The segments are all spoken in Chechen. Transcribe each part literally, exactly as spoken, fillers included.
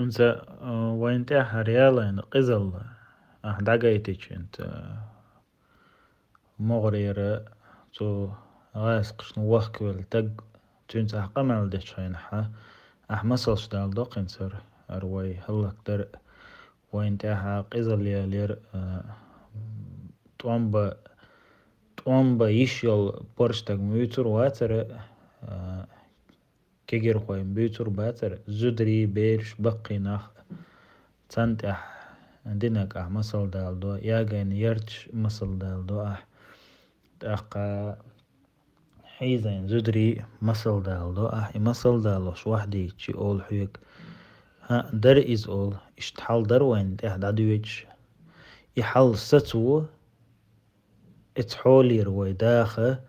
ХӀинца, а, вайна тӀехь хӀара ялийна къизалла ахь дӀагайтича, хӀинца, а, могӀарера цу гӀазкхашна вахкавелла таг, цуьнца ахь къамел дечу хенахь, ахь масалш даладо-кх хӀинца хӀара, хӀара вай хӀаллакдар, вайна тӀехь къизалла ялар, а, тӀом бан, тӀом бан йиш йолу паргӀат стаг ма вуьйцур вацара, а, кегирхой ма буьйцур бацара, зударий, бераш, баккхий нах, царна тӀехь динарг ахь масал даладо, ягийна ярташ масал даладо ахь, тӀаккха хьийзийна зударий масал даладо ахь, и масал далош вахьдийчи олу хьоьга. ХӀаъ, дара иза олу, иштта хьал дара вайна тӀехь дӀадоьдуш. И хьал сацо, оцу хьолера вай даха,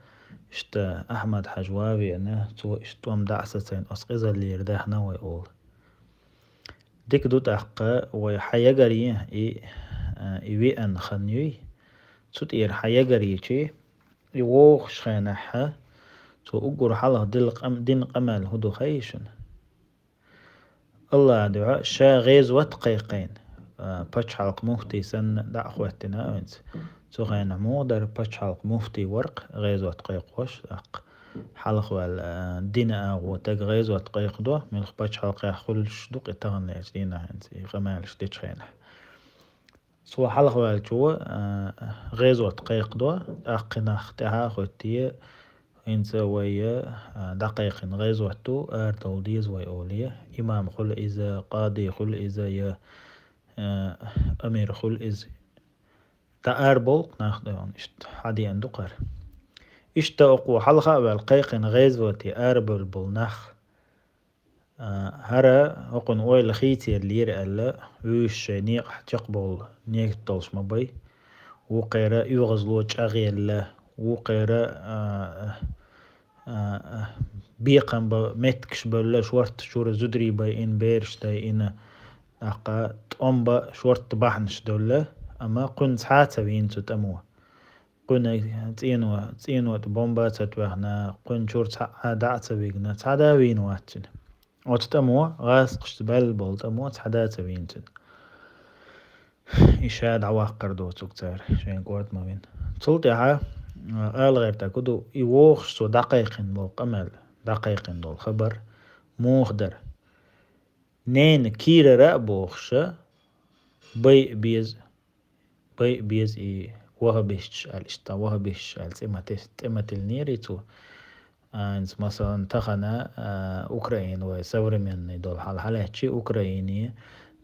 иштта Ахьмад-Хьаьжа ван а веана, цо иштта тӀом дӀа а сацийна, оцу къизаллера даьхна вай олу. Дика ду тӀаккха, вай хьан ягар йи и, а, и веана хан юй, цу тӀера хьан ягар йичи, и вогӀуш хенахь, цо уггар хьалха дилла къам-, дина къамел хӀун ду хаьий шуна? АллахӀан дуьхьа ша гӀезот кхайкхийна, а, пачхьалкх муфтий санна дӀа а хӀоьттина вайца. Цу хенахь муха дара, пачхьалкх муфтий вара-кх гӀезот кхайкхош, тӀаккха хьалха ваьлла, а, дина агӀо таг гӀезот кхайкхадо, муьлхха пачхьалкхехь хуьлуш ду-кх и таханлерчу дийнахь хӀинца, и къамелаш дечу хенахь. Цо хьалха ваьллачо, а, гӀезот кхайкхадо, тӀаккха кхин нах тӀаьхьа а хӀоьттий, хӀинца вай, а, дӀакхайкхина гӀезот ду, арадовла деза вай олий, имам хуьлу иза, къади хуьлу иза, я, а, амир хуьлу иза. ДӀа арабовлу-кх нах, дойгӀна, иштта хьадеана ду-кх хӀара. Иштта окхо хьалха а ваьлла кхайкхина гӀезоте арабевлла болу нах, а, хӀара хӀокхуьнан ойла хийцаяллера аьлла, вуьйш шайн некъахь чекхбовла нигат долуш ма бай. Вукхара оьгӀазло чӀагӀъелла, вукхара, а, а, а, бекхам бан меттигаш бевлла, шортта чуьра зударий байина, бераш дайина, тӀаккха тӀом бан шортта бахьанаш девлла, амма кхуьнан цхьа а ца вийна цу тӀамо. Кхуьнан цӀено, цӀено тӀе бомба а ца тоьхна, кхуьнан чуьра цхьа а дӀа а ца вигна, цхьа а да вийна вац цуьнан. Оцу тӀамо, гӀазкхашца баьлла болу тӀамо, цхьа а да ца вийна цуьнан. И ша дӀаваккхар доцург цара, шайна кӀорда ма вина. Цул тӀаьхьа, а, ала гӀертарг хӀун ду, и вогӀуш цо дӀакхайкхина болу къамел, дӀакхайкхина долу хабар муха дара. Ненан кийрара а бохуша, байа беза, байа беза и вахабисташ аьлла, иштта вахабисташ аьлла цӀе ма те-, цӀе ма тиллинера и цо. А, хӀинца, масалан, тахана, а, Украина вай современный долу хьал хьалаьцчи, Украине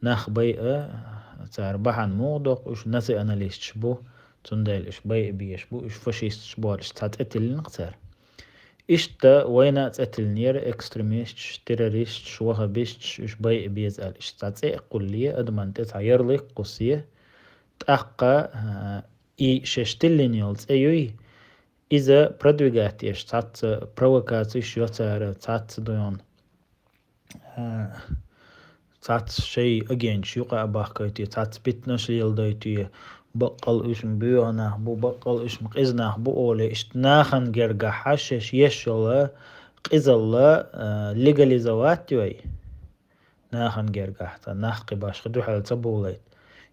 нах байа, цара бахьана муха доккху, уьш националисташ бу, цундела уьш байа безаш бу, уьш фашисташ бу аьлла, иштта цхьа цӀе тиллина-кх цара. Иштта вайна а цӀе тиллинера экстремисташ, террористаш, вахабисташ, уьш байа беза аьлла, иштта цхьа цӀе а кхулле, адаман тӀе цхьа ярлык а кхуссий, тӀаккха, а, и шаьш тиллина йолу цӀе юй, иза продвигать еш цхьацца провокацеш йо цара, цхьацца дойгӀна, а, цхьацца шайн агенташ юкъа а бахкийти, цхьацца питанаш леладайти, баккъал уьш-м боьха нах бу, баккъал уьш-м къиза нах бу олий, иштта нахана гергахь шаьш еш йолу къизалла, а, легализовать йой. Нахана гергахь цхьа нах кхин башха дуьхьал ца бовлайта.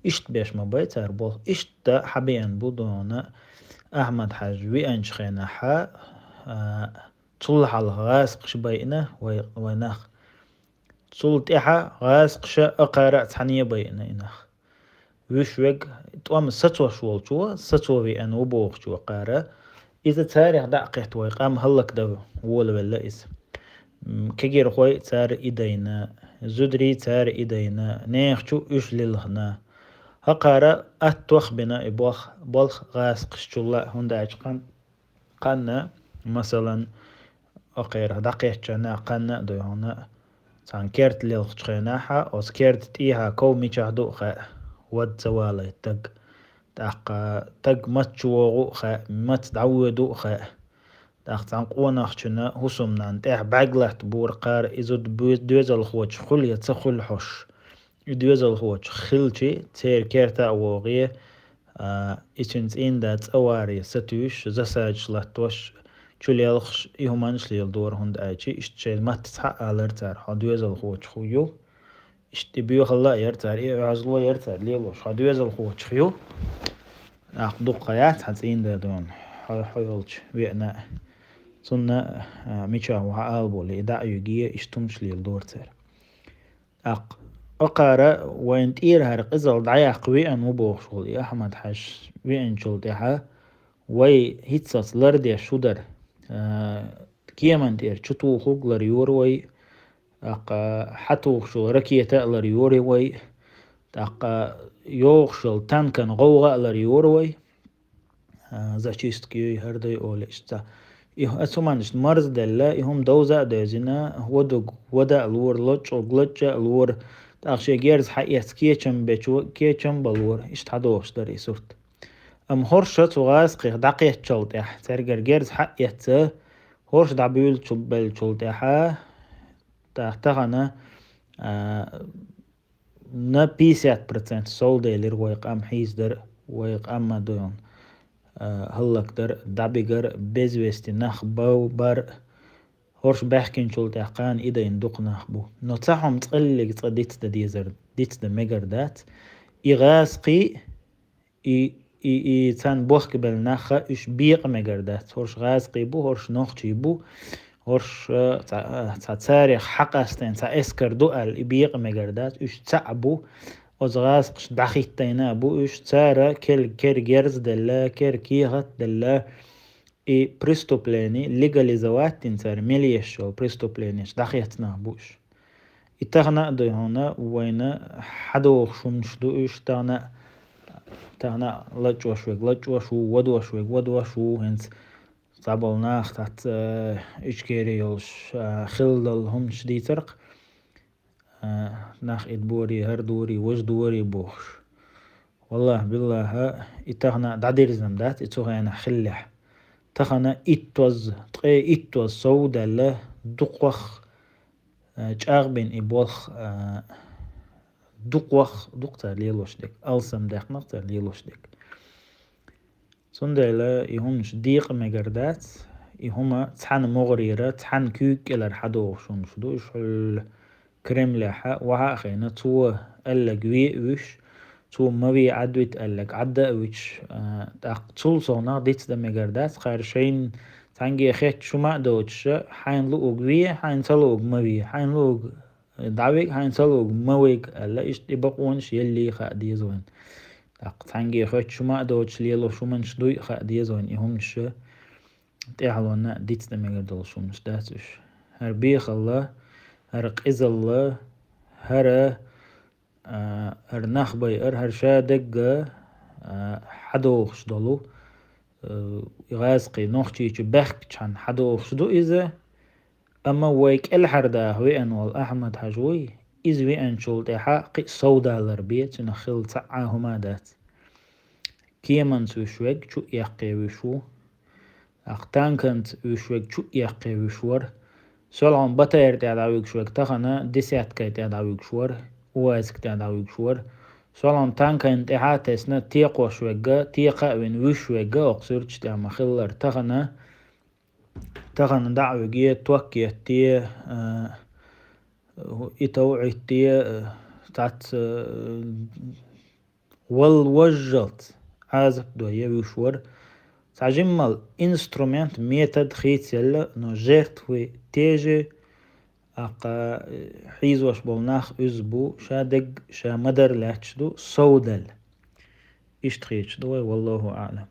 Иштта беш ма бай цара болх. Иштта хьабеана бу дона Ахьмад-Хьаьжа веанчу хенахьа, а, цул хьалха гӀазкхаша байина вай, вай нах. Цул тӀаьхьа гӀазкхаша а кхара а цхьаьна байина и нах. Вуьш вега тӀом сацош волчо, сацо веана ву бохучо кхара, иза царах дӀа а кхетта вай къам хӀаллакдан волавелла иза. М, кегирхой цара и дайна, зударий цара и дайна, нехан чу уьш лилхна. ХӀокхара аттох а бина и бох-, болх гӀазкхашчулла, хӀунда аьлча кхин-, кханна, масалан, окхерах дӀакхеттачарна кханна а дуй хьуна, цхьана керта лелхачу хенахьа, оцу керта тӀехьа ков мичахь ду а хаьа, вад ца валайта таг. ТӀаккха таг маца чу вогӀу а хаьа, маца дӀавоьду а хаьа. ТӀаккха цхьана къонахчунна хӀусамнанна тӀехь бӀаьг латта бора кхара и зуда бу-, доьзалхочу хуьлу я ца хуьлу хьош. И доьзалхочу хилчи, церан керта а вогӀе, а, и цуьнан цӀийнда цӀа варе сатуьйсуш, засадаш латтош, чулелхаш, и хӀуманаш леладора, хӀунда аьлча иштта шайн матта цхьаъ алара цара: хьо доьзалхочу хӀу ю, Иштта и боьхалла а яр цара, и оьгӀазло яр цара лелош, хьо доьзалхочух ю. ТӀаккха дукха яц хьан цӀийнда дона, хьо, хьо йолчу веана. Цунна, а, мичахь ву хьан ала болу, и дӀа а юьгий, иштта хӀумаш леладора цара. ТӀаккха, акхара вайна тӀера хӀара къизалла дӀаяккха веана ву бохуш волу и Ахьмад-Хьаьжас веанчул тӀаьхьа, вай хӀинццалц лардеш хӀу дара. А, кеман тӀера чу тухург лар йора вай, тӀаккха хьатухуш йолу ракета а лар йора вай, тӀаккха йогӀуш йолу танкан гӀовгӀа а лар йора вай. А, зачистка юй, хӀара дай олу иштта. И, аса хӀуманаш марзделла, и хӀума довза а девзина, вадуг вада а лора, лачкъуг лачкъа а лора, тӀаккха шен герз хьаэцна кечам бечу кечам а балора, иштта хьадогӀуш дара и сурт. Амма хӀорш цу гӀазкхих дӀакхеччал тӀаьхьа, цаьргара герз хьаэцна, хӀорш дӀабуьйлучу беллачул тӀаьхьа, тӀаккха тахана, а, на пятьдесят процентов совделира вай къам хьийзадар, вай къам ма дуйна, а, хӀаллакдар, дӀабигар, без вести нах бав-, бар. ХӀорш баьхкинчул тӀаьхьа кхана и дайна дукха нах бу. Но цхьа хӀума цкъа а цкъа дицдан дезар, дицдан мегар дац. И гӀазкхий, и, и, и царна бохкабелла нах а, уьш бекъа мегар дац. ХӀорш гӀазкхий бу, хӀорш нохчий бу, хӀорш, а, цхьа, а, цхьа царех хьакъастийна цхьа эскар ду аьлла, и бекъа мегар дац. Уьш цхьаъ бу, оцу гӀазкхашна дӀахӀиттийна а бу уьш, цара кер-, кер герз а делла, кер кехат а делла, и преступление легализовать дина цара мел еш йолу преступлениеш дӀахецна нах бу уьш. И тахана а ду хьуна, вайна хьадогӀуш хӀуманаш ду уьш, тахана, тахана а лачкъош верг лачкъош ву, вадош верг вадош ву, хӀинца цхьаболу нах цхьацца, э, Ичкери йолуш, э, хилла долу хӀуманаш дийцарх. А, нах итт бори, хӀара дори, важа дори бохуш. Валлахь, биллахь, и тахана дӀадирзина дац, и цу хенахь хиллехь. Тахана иттозза, ткъе иттозза сов а даьлла, дукхах, а, чӀагӀбина и болх, а, дукхах, дукха цара лелош дерг, алсам даьккхина цара лелош дерг. Цундела и хӀуманаш декъа мегар дац, и хӀума цхьана могӀарера, цхьана куьйга кӀелара хьадогӀуш хӀуманаш ду, уьш хьуьлла Кремлехь а, вахьа а хиъна, цо аьлларг ве а вуьш, цо ма ве, Ӏадвита аьлларг Ӏадда а вуьтуш, а, тӀаккха цул совнаха дицдан мегар дац, кхара шайна цхьаьнгге хетташ хӀума а доцуш, хьайна луург ве, хьайна ца луург ма ве, хьайна луург дӀавига, хьайна ца луург ма вига аьлла, иштта и бакъонаш елли хаа деза вайна. ТӀаккха цхьаьнгге хетташ хӀума а доцуш лелош хӀуманаш дуй а хаа деза вайна, и хӀуманаш тӀаьхьалонна а дицдан мегар долуш хӀуманаш дац уьш. ХӀара бехалла, хӀара къизалла, хӀара, а, хӀара нах байар, хӀара ша дагга, а, хьадогӀуш долу, а, гӀазкхий Нохчийчу баьхкачхьана хьадогӀуш ду иза, амма вай кӀелхьардаха веана волу Ахьмад-Хьаьжа вуй, иза веанчул тӀаьхьа кхин а совдалар бен, цуьнах хилла цхьа а хӀума дац. Кеманца вуьш верг чу а эккхий вуьш ву. ТӀаккха танканца вуьш верг чу а эккхий вуьш вара. Солхьун батарей тӀе дӀавуьгуш верг тахана десяткой тӀе дӀавуьгуш вара, уазик тӀе дӀавуьгуш вара. Солхьун танкайна тӀаьхьа а тесна, текхош верг, текха а вина вуьш верг, окху суьрташ тӀехь ма-хиллара, тахана, тахана дӀа а вуьге, ток етте, а, и тов Ӏитте, а, цац, а, вал вожжалц Ӏазап дой вуьш вара. Цхьа жиммал инструмент, метод хийцаелла, но жертвы те же, аккха, э, хьийзош болу нах уьзза бу, ша дерг ша ма-дарра лаьтташ ду, совдала. Иштта хийцаш ду вай, валлаху аӀлам.